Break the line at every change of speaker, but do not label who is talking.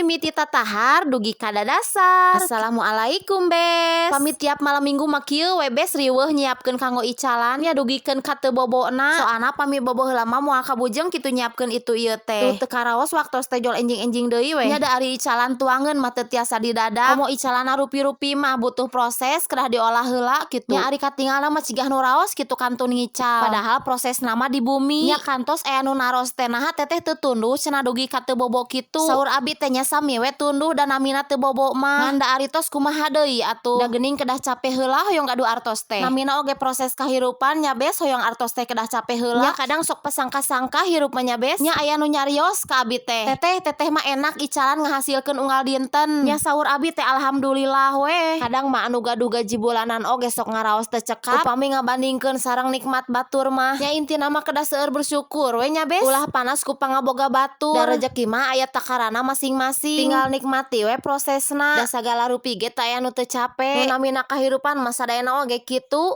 Mimiti tatahar dugi ka dadasar. Assalamualaikum, Bes. Pami tiap malam Minggu mah kieu we, Bes, riweuh nyiapkeun kanggo icalan nya dugikeun ka teu bobona. Soalna pami bobo heula mah moal kabujeng kitu nyiapkeun itu ieu teh. Tuh teu karaos waktos teh jol enjing-enjing deui we. Nya da ari icalan tuangeun mah teu tiasa didadak. Komo icalanna rupi-rupi mah butuh proses, kedah diolah heula kitu. Nya ari katingalna mah cigah nu raos kitu kantun ngical. Padahal prosesna mah di bumi. Nya kantos aya nu naros teh, "Naha Teteh teu tunduh cenah dugi ka teu bobo kitu?" Saur abi teh, "Nya sami we tunduh da namina teu bobo mah." Ngan da ari tos kumaha deui atuh. Da geuning kedah cape heula hoyong gaduh artos teh. Namina oge proses kahirupan nya, Bes, hoyong artos teh kedah cape heula. Nya kadang sok pasangka-sangka hirup mah nya, Bes. Nya aya nu nyarios ka abi teh, "Teteh, Teteh mah enak icalan ngahasilkeun unggal dinten." Nya saur abi teh, "Alhamdulillah we." Kadang mah anu gaduh gaji bulanan oge sok ngaraos teu cekap upami ngabandingkeun sareng nikmat batur mah. Nya intina mah kedah seueur bersyukur we nya, Bes. Ulah panas ku pangaboga batur. Da rejeki mah aya takarana masing-masing. Tinggal nikmati we prosesna. Da sagala rupi ge teu aya nu teu cape. Nu namina kahirupan mah sadayana oge kitu.